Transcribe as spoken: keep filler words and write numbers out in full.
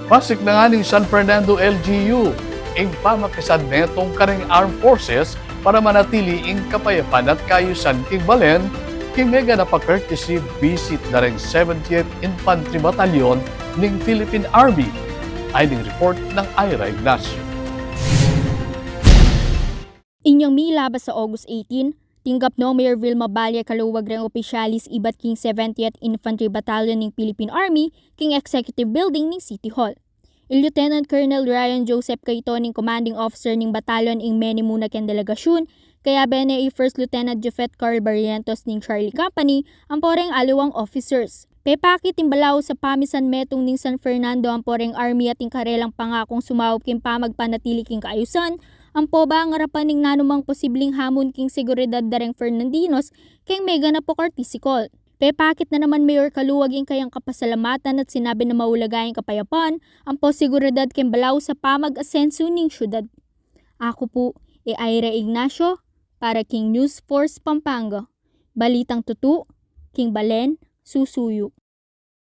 Pasik na ngana ning San Fernando L G U ing pamakisan metung karing armed forces para manatili ing kapayapan at kaayusan king balen king meganap a courtesy visit da ring seventieth Infantry Battalion ning Philippine Army. Ay ning report nang Ira Ignacio. Inyang milabas a August eighteen, tinggap no Mayor Vilma Balle kaluwag reng opisyalis ibat king seventieth Infantry Battalion ning Philippine Army king Executive Building ning City Hall. I Lieutenant Colonel Ryan Joseph Cayton ing commanding officer ning battalion ing menimuna keng delegasyun, kayabe ne i First Lieutenant Jeffet Carl Barrientos ning Charlie Company, ampo reng aliwang officers. Pepakit ing balaus a pamisan metung ning San Fernando ampo reng Army at ing karelang pangakung sumaup king pamagpanatili king kaayusan, ampo ba ngarapan ing nanumang posibling hamun king seguridad da reng Fernandinos keng meganap a courtesy call. Pepakit na naman Mayor kaluwag ing kayang kapasalamatan at sinabi na maulaga ing kapayapan ampo seguridad keng balaus a pamag-asensu ning syudad. Aku pu i Ira Ignacio para king News Force Pampanga. Balitang tutu, king balen, susuyu.